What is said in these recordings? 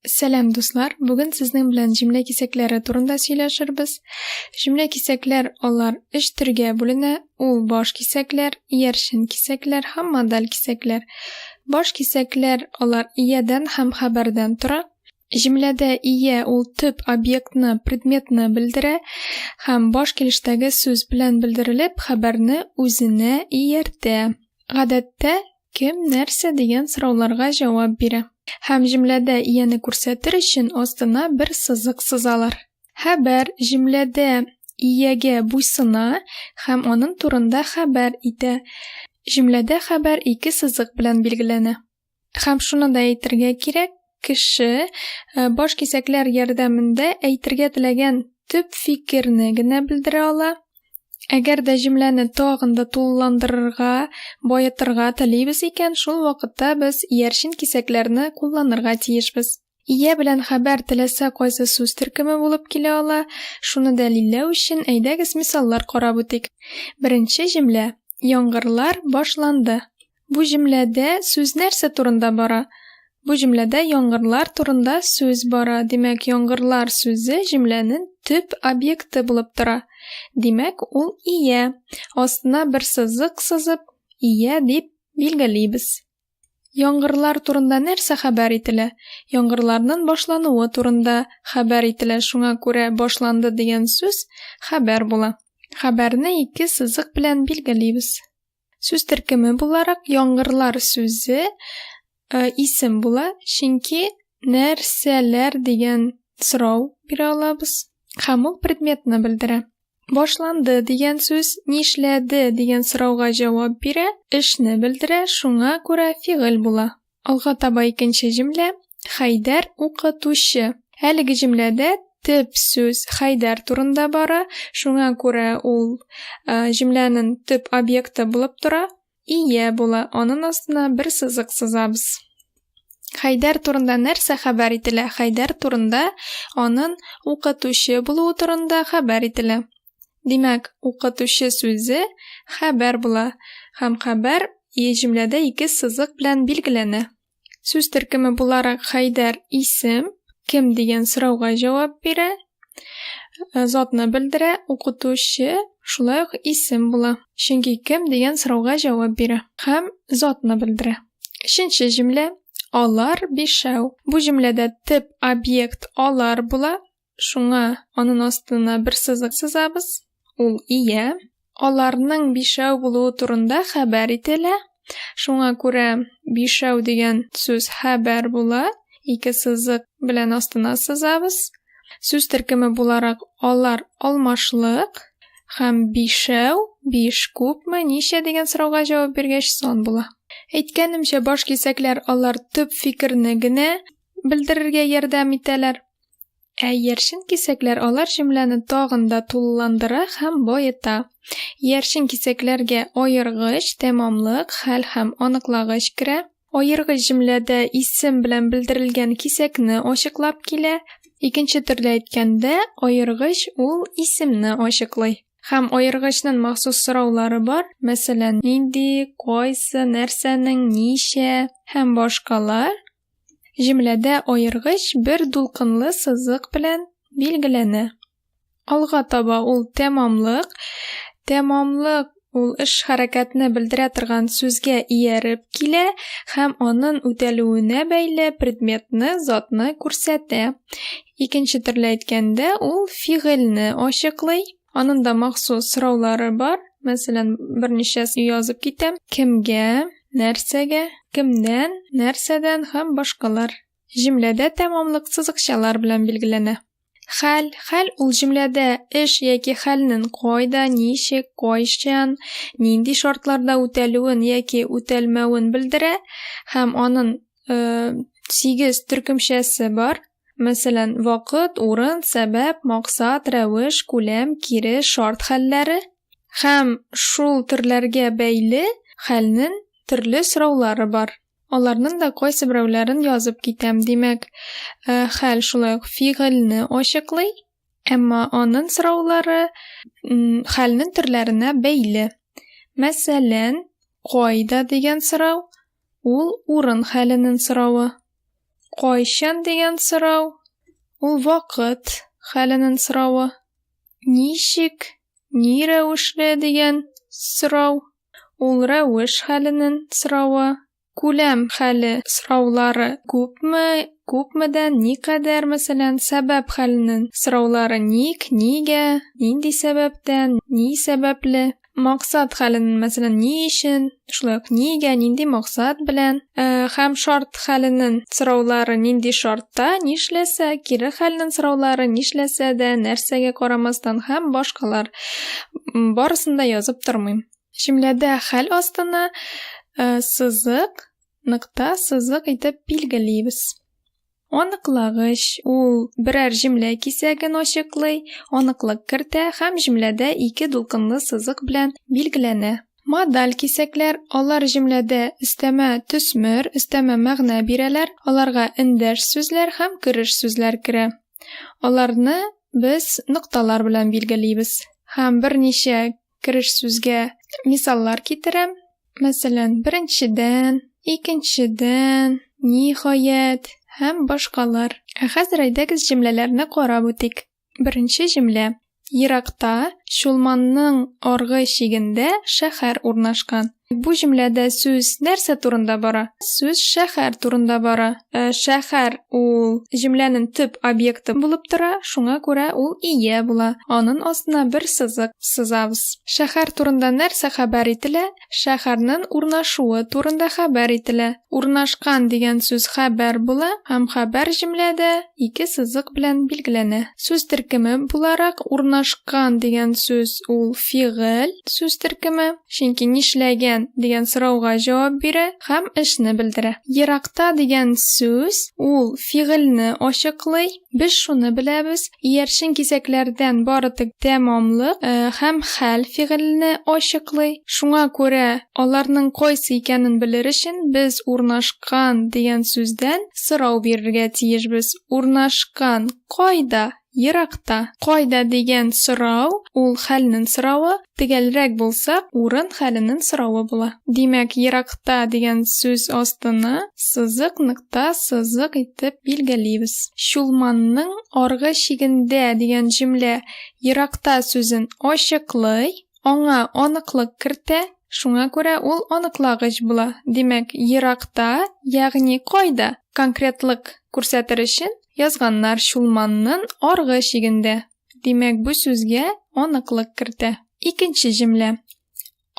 Сәлам, дуслар! Бүген сезнең белән җөмлә кисәкләре турында сөйләшербез. Җөмлә кисәкләр алар өч төргә бүленә. Ул баш кисәкләр, иярчен кисәкләр һәм модаль кисәкләр. Баш кисәкләр алар иядән һәм хәбәрдән тора. Җөмләдә ия ул төп объектны, предметны белдерә һәм баш килештәге сүз белән белдерелеп, хәбәрне үзенә ияртә. Гадәттә, Кем, нәрсә дигән сорауларга җавап бирә. Һәм җөмләдә ияне күрсәтер өчен астына бер сызык сызалар. Хәбәр җөмләдә иягә буйсына һәм анын турында хәбәр итә. Җөмләдә хәбәр ике сызык белән билгеләнә. Һәм шуны да әйтергә кирәк, кеше э, баш кисәкләр ярдәмендә әйтергә теләгән төп фикерне генә белдерә ала. Әгәр дә җөмләне тагын да тулыландырырга, баетырга телибез икән, шул вакытта без иярчен кисәкләрне кулланырга тиешбез. Ия белән хәбәр теләсә кайсы сүз төркеме булып килә ала. Шуны дәлилләү өчен әйдәгез мисаллар карап үтик. Беренче җөмлә. Яңгырлар башланды. Бу җөмләдә сүз нәрсә турында бара? Бу җөмләдә яңгырлар турында сүз бара. Димәк, яңгырлар сүзе җөмләнең төп объекты булып тора. Димәк, ул ия. Астына бер сызык сызып, ия дип билгелибез. Яңгырлар турында нәрсә хәбәр ителә? Яңгырларның башлануы турында хәбәр ителә. Шуңа күрә башланды дигән сүз хәбәр була. Хәбәрне ике сызык белән билгелибез. Сүз төркеме буларак яңгырлар сүзе э, исем була, чөнки нәрсәләр дигән сорау бирә алабыз һәм ул предметны белдерә. Башланды дигән сүз нишләде дигән сорауга җавап бирә, эшне белдерә, шуңа күрә фигыль була. Алга таба икенче җөмлә Хәйдәр укытучы. Әлеге җөмләдә төп сүз Хәйдәр турында бара, шуңа күрә ул э, җөмләнең төп объекты булып тора, ия була, аның астына бер сызык сызабыз. Хәйдәр турында нәрсә хәбәр ителә? Хәйдәр турында аның укытучы булуы турында хәбәр ителә. Димәк, укытучы сүзе хәбәр була һәм хәбәр и җөмләдә ике сызык белән билгеләнә. Сүз төркеме буларак Хәйдәр исем, кем дигән сорауга җавап бирә, э, затны белдерә, укытучы шулай ук исем була, чөнки кем дигән сорауга җавап бирә һәм затны белдерә. Өченче җөмлә алар бишәү. Бу җөмләдә төп объект алар була, Шуңа анын астына бер сызык сызабыз. Ул ия. Аларның бишәү булуы турында хәбәр ителә. Шуңа күрә бишәү дигән сүз хәбәр була. Ике сызык белән астына сызабыз. Сүз төркеме буларак алар алмашлык һәм бишәү, биш күпме, ничә дигән сорауга җавап биргәч сан була. Әйткәнемчә, баш кисәкләр алар төп фикерне генә белдерергә ярдәм итәләр. Ә иярчен кисәкләр алар җөмләне тагын да тулыландыра һәм баета. Иярчен кисәкләргә аергыч, тәмамлык, хәл һәм аныклагыч керә. Аергыч җөмләдә исем белән белдерелгән кисәкне ачыклап килә. Икенче төрле әйткәндә, аергыч ул исемне ачыклый. Һәм аергычның махсус сораулары бар, мәсәлән, нинди, кайсы, нәрсәнең, ничә һәм башкалар. Җөмләдә аергыч бер дулкынлы сызык белән билгеләнә. Алга таба ул тәмамлык. Тәмамлык ул эш-хәрәкәтне белдерә торган сүзгә ияреп килә һәм анын үтәлүенә бәйле предметны, затны күрсәтә. Икенче төрле әйткәндә, ул фигыльне ачыклый. Анын да махсус сораулары бар. Мәсәлән, берничәсен язып китәм. Кемгә, нәрсәгә, кемнән, нәрсәдән һәм башкалар. Җөмләдә тәмамлык сызыкчалар белән билгеләнә. Хәл, хәл ул җөмләдә эш яки хәлнең кайда, ничек, кайчан, нинди шартларда үтәлүен яки үтәлмәвен белдерә һәм анын э, сигез төркемчәсе бар. Мәсәлән, вакыт, урын, сәбәп, максат, рәвеш, күләм, кире, шарт хәлләре һәм шул төрләргә бәйле хәлнең төрле сораулары бар. Аларның да кайсы берәүләрен язып китәм. Димәк, э, хәл шулай ук фигыльне ачыклый, әмма аның сораулары хәлнең төрләренә бәйле. Мәсәлән, кайда дигән сорау ул урын хәленең соравы. Кайчан дигән сорау, ул вакыт хәленең соравы. Ничек, ни рәвешле дигән сорау, ул рәвеш хәленең соравы. Күләм хәле сораулары күпме, күпмедән, никадәр, мәсәлән, сәбәп хәленең сораулары ник, нигә, нинди сәбәптән, ни сәбәпле, максат хәленең, мәсәлән, ни өчен, шулай ук нигә, нинди максат белән, һәм шарт хәленең сораулары нинди шартта, нишләсә, кире хәленең сораулары нишләсә дә, нәрсәгә карамастан һәм башкалар. Барысын да язып тормыйм. Җөмләдә хәл астына э, сызык, нокта, сызык итеп билгелибез. Аныклагыч ул берәр җөмлә кисәген ачыклый, аныклык кертә һәм җөмләдә ике дулкынлы сызык белән билгеләнә. Модаль кисәкләр, алар җөмләдә өстәмә төсмер, өстәмә мәгънә бирәләр, аларга эндәш сүзләр һәм кереш сүзләр керә. Аларны без нокталар белән билгелибез. Һәм берничә Кереш сүзгә мисаллар китерәм. Мәсәлән, беренчедән, икенчедән, ниһаять һәм башкалар. Ә хәзер әйдәгез җөмләләрне карап үтик. Беренче җөмлә. Еракта, Чулманның аргы чигендә шәһәр урнашкан. Бу җөмләдә сүз нәрсә турында бара? Сүз шәһәр турында бара. Э, шәһәр ул җөмләнең төп объекты булып тора, шуңа күрә ул ия була. Анын астына бер сызык сызабыз. Шәһәр турында нәрсә хәбәр ителә? Шәһәрнең урнашуы турында хәбәр ителә. Урнашкан дигән сүз хәбәр була һәм хәбәр җөмләдә ике сызык белән билгеләнә. Сүз төркеме буларак урнашкан дигән сүз ул фигыль сүз төркеме. Чөнки нишләгән дигән сорауга җавап бирә һәм эшне белдерә. Еракта дигән сүз ул фигыльне ачыклый. Без шуны беләбез, иярчен кисәкләрдән бары тик тәмамлык э, һәм хәл фигыльне ачыклый. Шуңа күрә аларның кайсы икәнен белер өчен без урнашкан дигән сүздән сорау бирергә тиешбез. Урнашкан кайда? Еракта. Кайда дигән сорау, ул хәлнең соравы, төгәлрәк булсак, урын хәленең соравы була. Димәк, еракта дигән сүз астына сызык, нокта, сызык итеп билгелибез. Чулманның аргы чигендә дигән җөмлә еракта сүзен ачыклый, аңа аныклык кертә, шуңа күрә ул аныклагыч була. Димәк, еракта, ягъни кайда конкретлык күрсәтер өчен Язганнар Чулманнын аргы чигендә. Димәк, бу сүзгә аныклык кертә. Икенче җөмлә.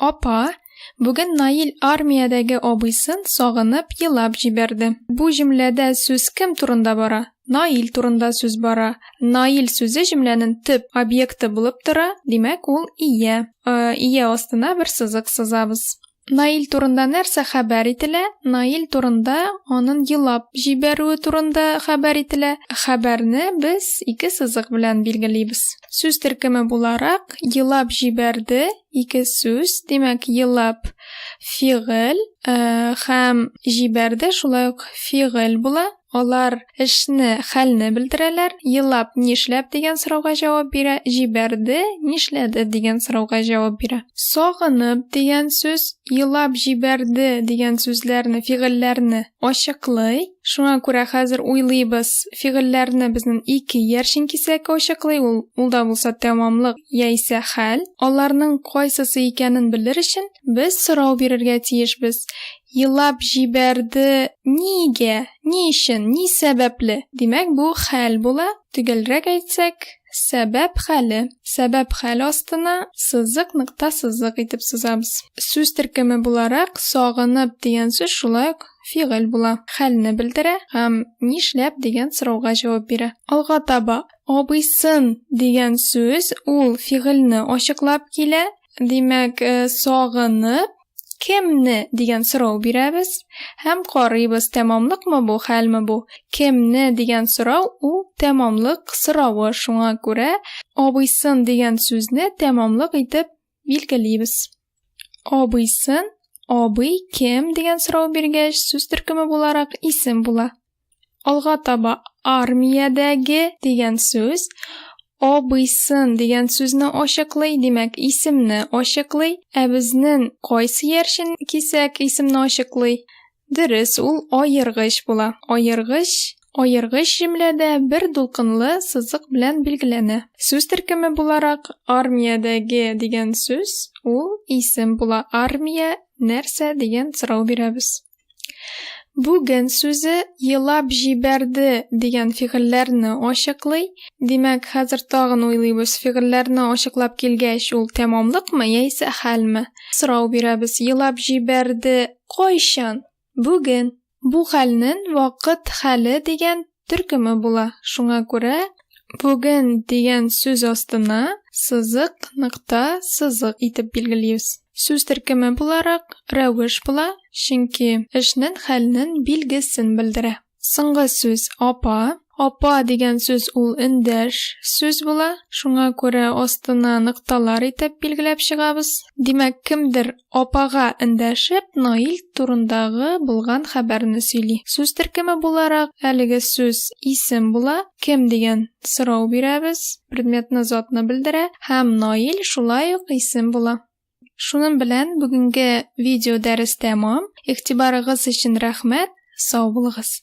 Апа, бүген Наил армиядәге абыйсын сагынып елап җибәрде. Бу җөмләдә сүз кем турында бара? Наил турында сүз бара. Наил сүзе җөмләнең төп объекты булып тора, димәк, ул ия. Ия астына бер сызык сызабыз. Наил турында нәрсә хәбәр ителә? Наил турында анын елап җибәрүе турында хәбәр ителә. Хәбәрне без ике сызык белән билгелибез. Сүз төркеме буларак елап җибәрде ике сүз, димәк, елап фигыль э, һәм җибәрде шулай ук фигыль була. Алар эшне, хәлне белдерәләр. Елап нишләп дигән сорауга җавап бирә, җибәрде, нишләде дигән сорауга җавап бирә. Сагынып дигән сүз елап җибәрде дигән сүзләрне, фигыльләрне ачыклый. Шуңа күрә хәзер уйлыйбыз, фигыльләрне безнең ике иярчен кисәк ачыклый, ул, ул да булса тәмамлык яисә хәл. Аларның кайсысы икәнен белер өчен без сорау бирергә тиешбез. Елап җибәрде нигә, ни өчен, ни сәбәпле? Димәк, бу хәл була. Төгәлрәк әйтсәк, сәбәп хәле. Сәбәп хәл астына сызык нокта сызык итеп сызабыз. Сүз төркеме буларак, сагынып дигән сүз шулай ук фигыль була. Хәлне белдерә һәм нишләп дигән сорауга җавап бирә. Алга таба абыйсын дигән сүз ул фигыльне ачыклап килә. Димәк, э, сагынып Кемне дигән сорау бирәбез һәм карыйбыз, тәмамлыкмы бу, хәлме бу? Кемне дигән сорау ул тәмамлык соравы, шуңа күрә абыйсын дигән сүзне тәмамлык итеп билгелибез. Абыйсын, абый кем дигән сорау биргәч, сүз төркеме буларак исем була. Алга таба армиядәге дигән сүз абыйсын дигән сүзне ачыклый, димәк, исемне ачыклый. Ә безнең кайсы иярчен кисәк исемне ачыклый? Дөрес, ул аергыч була. Аергыч Аергыч җөмләдә бер дулкынлы сызык белән билгеләнә. Сүз төркеме буларак, армиядәге дигән сүз ул исем була. Армия нәрсә дигән сорау бирәбез. Бүген сүзе елап җибәрде дигән фигыльләрне ачыклый. Димәк, хәзер тагын уйлыйбыз, фигыльләрне ачыклап килгәч, ул тәмамлыкмы яисә хәлме? Сорау бирәбез, елап җибәрде кайчан? Бүген. Бу хәлнең вакыт хәле дигән төркеме була. Шуңа күрә бүген дигән сүз астына сызык, нокта, сызык итеп билгелибез. Сүз төркеме буларак рәвеш була, чөнки эшнең хәлнең билгесен белдерә. Соңгы сүз апа. Апа дигән сүз ул эндәш сүз була, шуңа күрә астына нокталар итеп билгеләп чыгабыз. Димәк, кемдер апага эндәшеп, Наил турындагы булган хәбәрне сөйли. Сүз төркеме буларак, әлеге сүз исем була, кем дигән сорау бирәбез, предметны, затны белдерә, һәм Наил шулай ук исем була. Шуның белән бүгенге видео дәрес тәмам. Игътибарыгыз өчен рәхмәт, сау булыгыз.